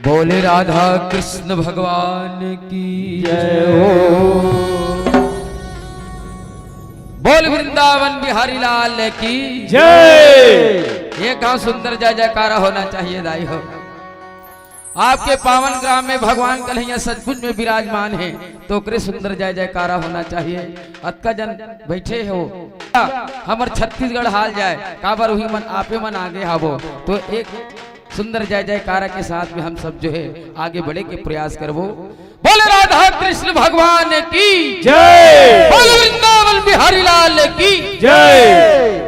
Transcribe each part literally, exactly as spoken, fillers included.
बोले राधा कृष्ण भगवान की जय हो। बोल वृंदावन बिहारी लाल की जय। ये कहाँ सुंदर जय जयकारा होना चाहिए दाई हो। आपके पावन ग्राम में भगवान कन्हैया सचमुच में विराजमान है, तो ओकरे सुंदर जय जयकारा होना चाहिए। अतका जन बैठे हो, हमर छत्तीसगढ़ हाल जाए, काबर उही मन आपे मन आगे हावो, तो एक सुंदर जय जयकारा के साथ में हम सब जो है आगे बढ़े के प्रयास करबो। बोले राधा कृष्ण भगवान की जय। बोले वृंदावन बिहारी लाल की जय।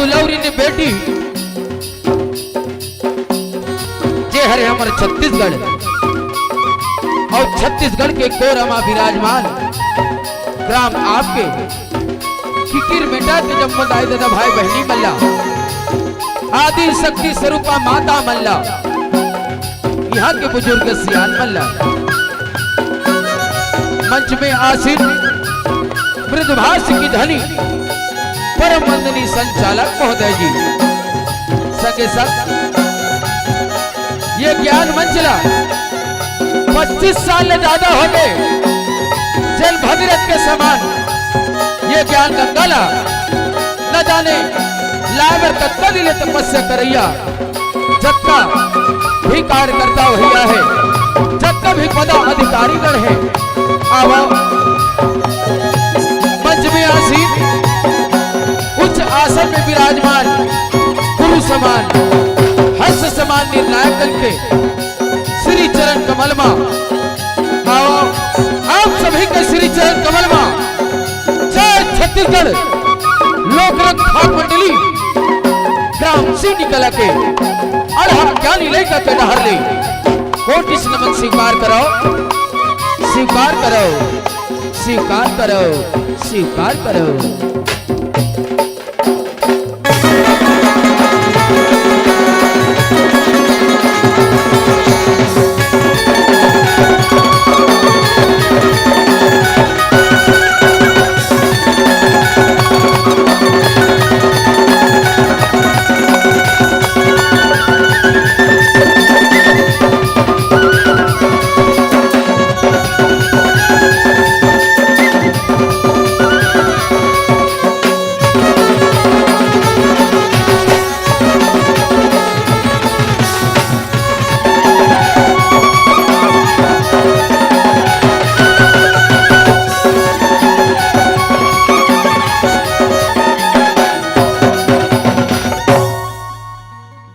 लौरिन बेटी, जे हरे हमर छत्तीसगढ़ अउ छत्तीसगढ़ के कोरा म विराजमान ग्राम आपके किकिर मेटा के जम्मो दाई ददा भाई बहिनी मन ला, आदि शक्ति स्वरूपा माता मन ला, इहाँ के बुजुर्ग सियान मन ला, मंच में आसीन मृदुभाष की धनी परम वंदनीय संचालक महोदय जी, संगे संग ये ज्ञान मंच ला पच्चीस साल ले ज्यादा हो गए, जल भगीरथ के समान ये ज्ञान गंगा ला न जाने लाए बर कतका दिन ले तपस्या करैया जतका भी कार्यकर्ता भैया हे, जतका भी पदाधिकारी गण हे, आवा मंच में आसीन, उच्च आसन में विराजमान, गुरु समान, हंस समान निर्णायकन के श्री चरण कमल मा, आवा आप सभी के श्री चरण कमल मा जय छत्तीसगढ़ लोक रंग फाग मंडली ग्राम सिवनी कला के अड़हा ज्ञानी लइका के डहर ले कोटि से नमन स्वीकार करव, स्वीकार करव, स्वीकार करव, स्वीकार करव।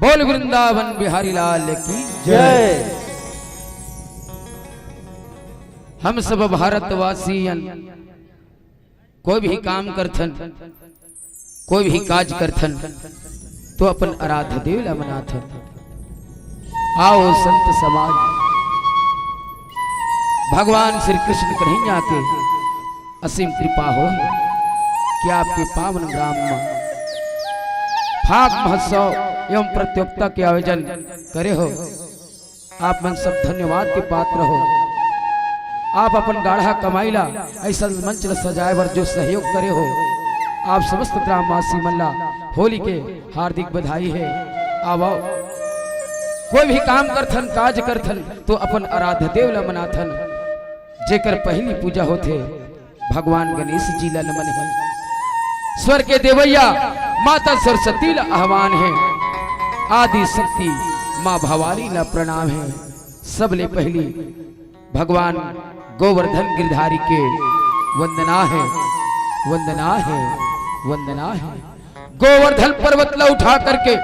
बोल वृंदावन बिहारी लाल की जय। हम सब भारतवासियन कोई भी काम करथन, कोई भी काज करथन, तो अपन आराध्य देव ला मनाथन। आओ संत समाज, भगवान श्री कृष्ण कन्हैया के असीम कृपा हो कि आपके पावन ग्राम में फाग महोत्सव एवं प्रतियोगिता के आयोजन करे हो। आप मन सब धन्यवाद के पात्र हो। आप अपन गाढ़ा कमाई ला ऐसन मंच ला सजाए बर जो सहयोग करे हो, आप समस्त ग्रामवासी मन ला होली के हार्दिक बधाई है। आव, आव, कोई भी काम करथन, काज करथन, तो अपन आराध्य देव ला मनाथन, जेकर पहली पूजा होथे भगवान गणेश जी ला नमन है, स्वर के देवैया माता सरस्वती ला आह्वान है, आदि शक्ति माँ भवानी ला प्रणाम है। सबले पहली भगवान गोवर्धन गिरधारी के वंदना है, वंदना है, वंदना है। गोवर्धन पर्वत ला उठा करके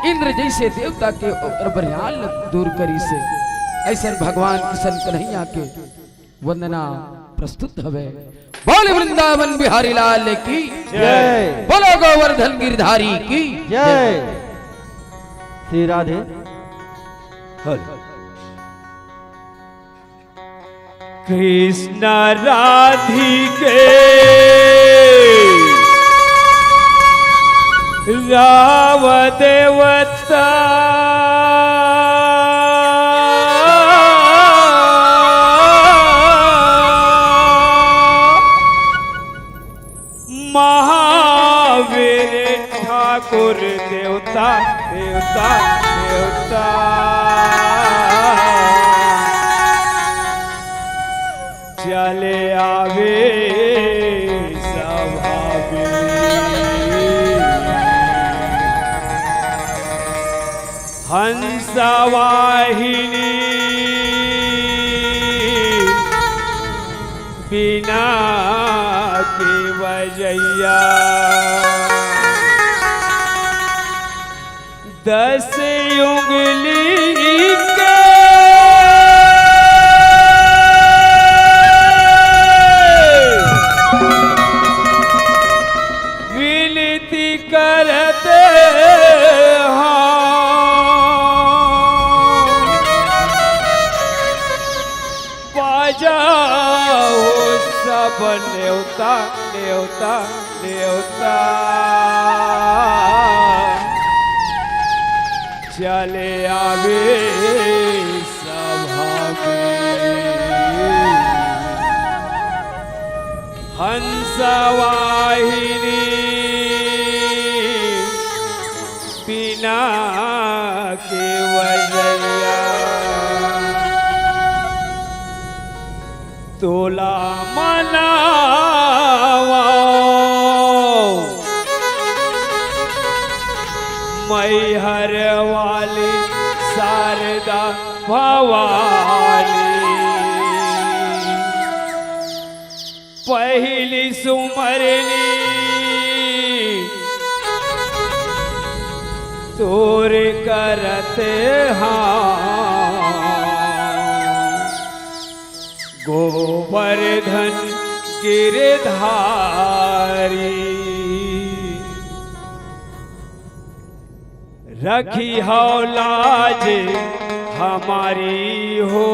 इंद्र जैसे देवता के ओकर बरियाल ला दूर करिसे, ऐसन भगवान किशन कन्हैया के वंदना प्रस्तुत हवे। बोल वृंदावन बिहारी लाल की जय। बोलो गोवर्धन गिरधारी की जय। श्री राधे। हल। कृष्ण राधिके राव देवता महावीर ठाकुर देवता, देवता, देवता। चले आवे सभा में। हंस वाहिनी बीना के बजैया। दस उंगली के विनती कर नेवता, नेवता, नेवता चले आवे सभा में। हंसवाहिनी बीना के बजइया तोला मनावव, मैहर वाली शारदा भवानी। पहिली सुमरनी तोर करत हां, गोवर्धन गिरधारी। रखिहव लाज हमारी हो,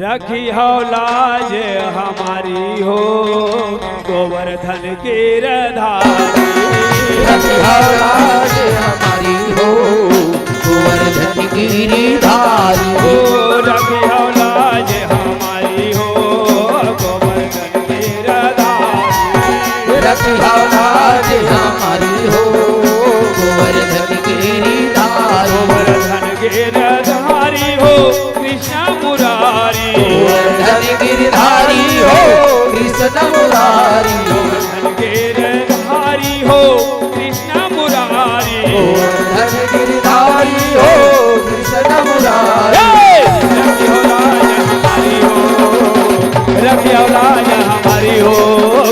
रखिहव लाज हमारी हो, गोवर्धन गिरधारी। रखिहव लाज हमारी हो, गोवर्धन गिरधारी। ओ, रखिहव लाज हमारी हो, गोवर्धन गिरधारी। रखिहव लाज हमारी हो, गोवर्धन गिरधारी। गोवर्धन गिरधारी हो कृष्ण मुरारी। गोवर्धन गिरधारी हो कृष्ण मुरारी। गोवर्धन गिरधारी हो कृष्ण मुरारी। गोवर्धन गिरधारी हो कृष्ण मुरारी। हे! रखिहव लाज हमारी हो, रखिहव लाज हमारी हो,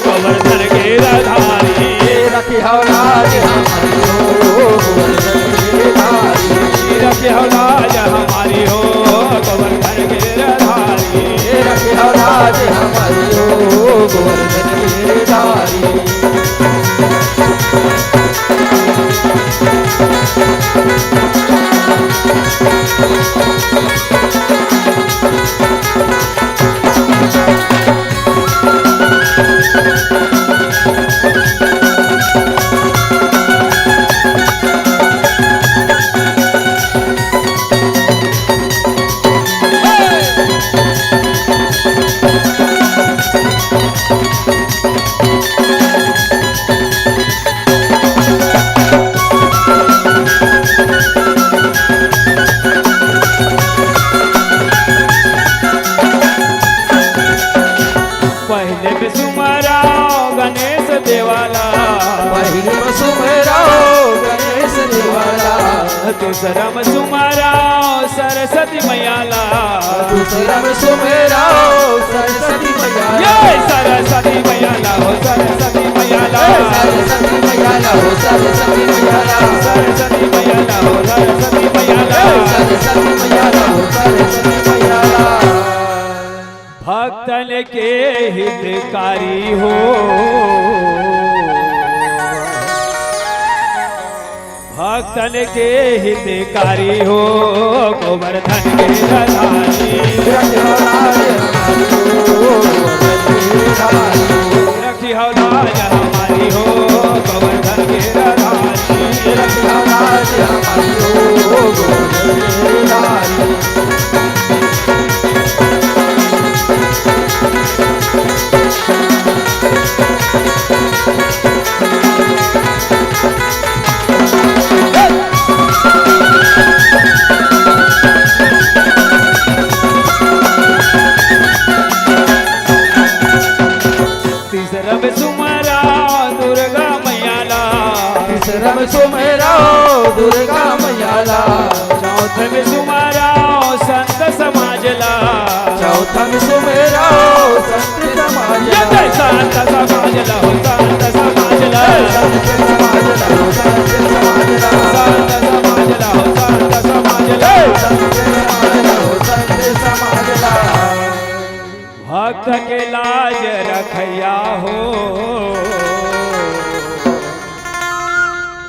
गोवर्धन गिरधारी। रखिहव लाज हमारी हो, गोवर्धन गिरधारी। रखिहव लाज हमारी हो, गोवर्धन गिरधारी। रखिहव लाज हमारी हो, गोवर्धन गिरधारी। पहिले में सुमरव गणेश देवा ला। पहिले में सुमरव गणेश देवा ला। दूसरा में सुमरव सरस्वती मैया ला। दूसरा में सुमरव सरस्वती मैया ला। ये सरस्वती मैया ला हो, सरस्वती मैया ला। सरस्वती मैया ला हो, सरस्वती मैया ला। सरस्वती मैया ला हो, सरस्वती मैया ला। सरस्वती मैया ला हो, सरस्वती मैया ला। भक्तन के हितकारी हो, भक्तन के हितकारी हो, गोवर्धन गिरधारी। रखिहव लाज हमारी हो, गोवर्धन गिरधारी। रखिहव लाज हमारी हो, गोवर्धन गिरधारी। तीसरा में सुमरव दुर्गा मैया ला। तीसरा में सुमरव दुर्गा मैया ला। चौथा में सुमरव संत समाज ला। चौथा में सुमरव संत समाज ला। संत समाज ला हो, संत समाज ला। संत समाज ला हो, संत समाज ला। संत समाज ला हो, संत समाज ला। संत समाज ला हो, संत समाज ला। भक्त के लाज रखइया हो,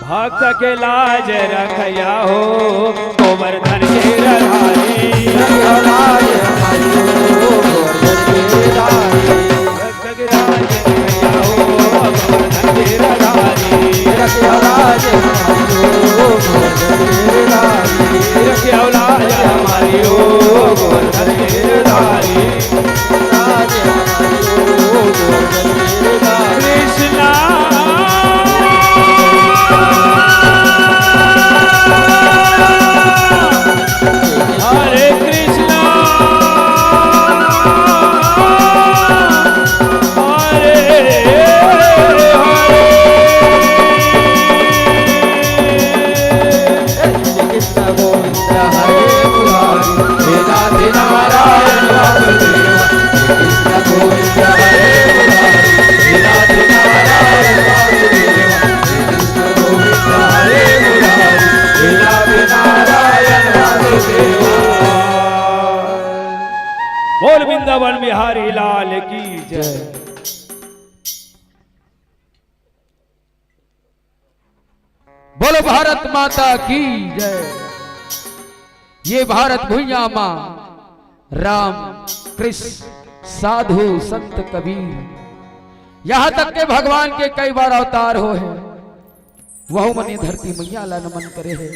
भक्त के लाज रखइया हो, गोवर्धन गिरधारी। कृष्णा। हरे कृष्णा। हरे हरे। कृष्ण गोविंद हरे मुरारी, हे नाथ नारायण वासुदेव। कृष्ण गोविंद हरे मुरारी, हे नाथ नारायण वासुदेव। कृष्ण गोविंद हरे मुरारी, हे नाथ नारायण वासुदेव। बोल वृंदावन बिहारी लाल की जय। बोलो भारत माता की जय। ये भारत भुइयां मां राम, कृष्ण, साधु, संत, कबीर, यहां तक के भगवान के कई बार अवतार होय हे, वहू मन ये धरती मैया ला नमन करे हे,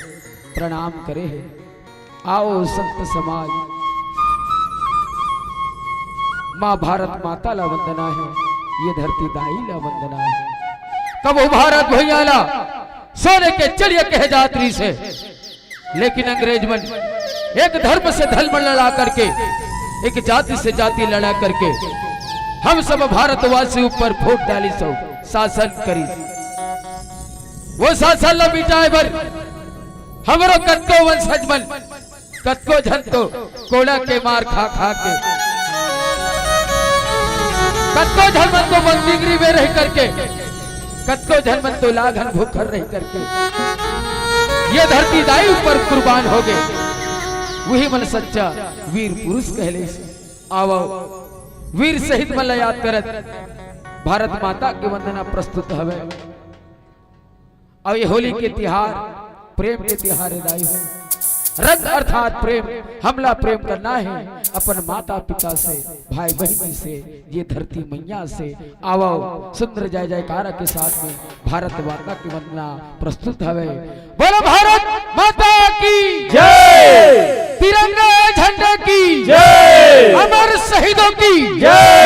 प्रणाम करे हे। आओ संत समाज, मां भारत माता ला वंदना हे, ये धरती दाई ला वंदना हे। कभू भारत भुइयां ला सोने के चिड़िया कहे जात रहिस हे, लेकिन अंग्रेज मन एक धर्म से धर्म लड़ा करके, एक जाति से जाति लड़ा करके हम सब भारतवासी ऊपर फूट डालिस अउ शासन करिस। वो शासन ला मिटाए बर हमरो कतको वंशज मन, कतको झन तो कोड़ा के मार खा खा के, कतको झन मन तो बंदीगृह में रह करके, कतको झन मन तो लाखन भूखर रह करके ये धरती दाई ऊपर कुर्बान हो गे। वही मन सच्चा वीर पुरुष कहले। आवो, वीर शहीद मन ला याद करत भारत माता के वंदना प्रस्तुत हवे। अउ ये होली के तिहार प्रेम के तिहार हे दाई हो। रंग अर्थात प्रेम, हमला प्रेम करना हे अपन माता पिता से, भाई बहिनी से, ये धरती मैया से। आवो, सुंदर जय जयकारा के साथ में भारत माता की वंदना प्रस्तुत हवे। बोलो भारत माता की जय। तिरंगा झंडा की जय। अमर शहीदों की जय।